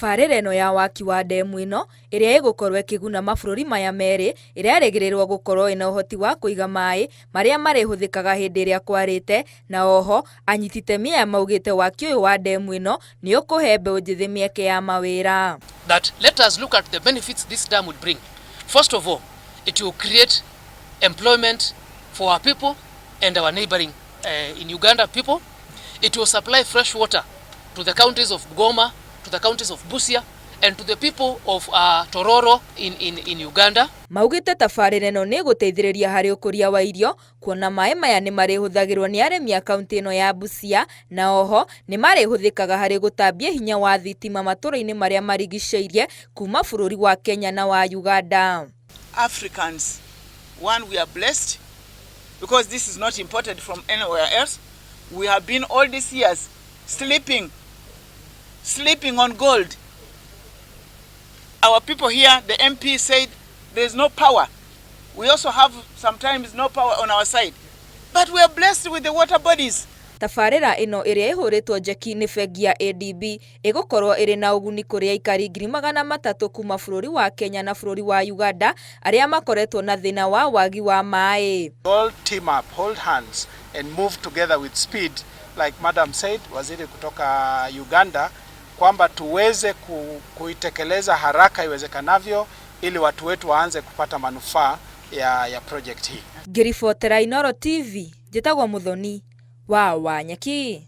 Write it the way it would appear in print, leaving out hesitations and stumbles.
Tabarĩra ĩno ya waki wa ndemu ĩno ĩrĩa ĩgũkorwo ĩkĩguna mabũrũri maya merĩ ĩrerĩgĩrĩrwo gũkorwo ĩna ũhoti wa kũiga maĩ marĩa marĩhũthĩkaga hĩndĩ ĩrĩa kwarĩte, na oho anyiti itemi aya maugĩte waki ũyũ wa ndemu ĩno nĩ ũkũhe mbeũ njĩthĩ mĩeke ya mawĩra. That let us look at the benefits this dam would bring. First of all, it will create employment for our people and our neighboring in Uganda people. It will supply fresh water to the counties of Bungoma, to the counties of Busia, and to the people of Tororo in Uganda. Maugĩte tabarĩra ĩno nĩ ĩgũteithĩrĩria harĩ ũkũria wa irio, kuona maĩ maya nĩ marĩhũthagĩrwo nĩ arĩmi a kaunti ĩno ya Busia, na oho nĩ marĩhũthĩkaga harĩ gũtambia hinya wa thitima matũra-inĩ marĩa marigicĩirie kuma bũrũri wa Kenya na wa Uganda. Africans, one, we are blessed because this is not imported from anywhere else. We have been all these years sleeping on gold. Our people here, the MP said there's no power. We also have sometimes no power on our side. But we are blessed with the water bodies. Tabarĩra ĩno ĩrĩa ĩhũrĩtwo njeki nĩ bengi ya ADB ĩgũkorwo ĩrĩ na ũguni kũrĩ aikari 300,000 kuma bũrũri wa Kenya na bũrũri wa Uganda arĩa makoretwo na thĩna wa wagi wa maĩ. All team up, hold hands and move together with speed, like Madam said, waziri kutoka Uganda, kwamba tuweze kuitekeleza haraka iwezekanavyo ili watu wetu waanze kupata manufaa ya project hii. Ngĩribotera Inooro TV, njĩtagwo Muthoni wa Wanyeki.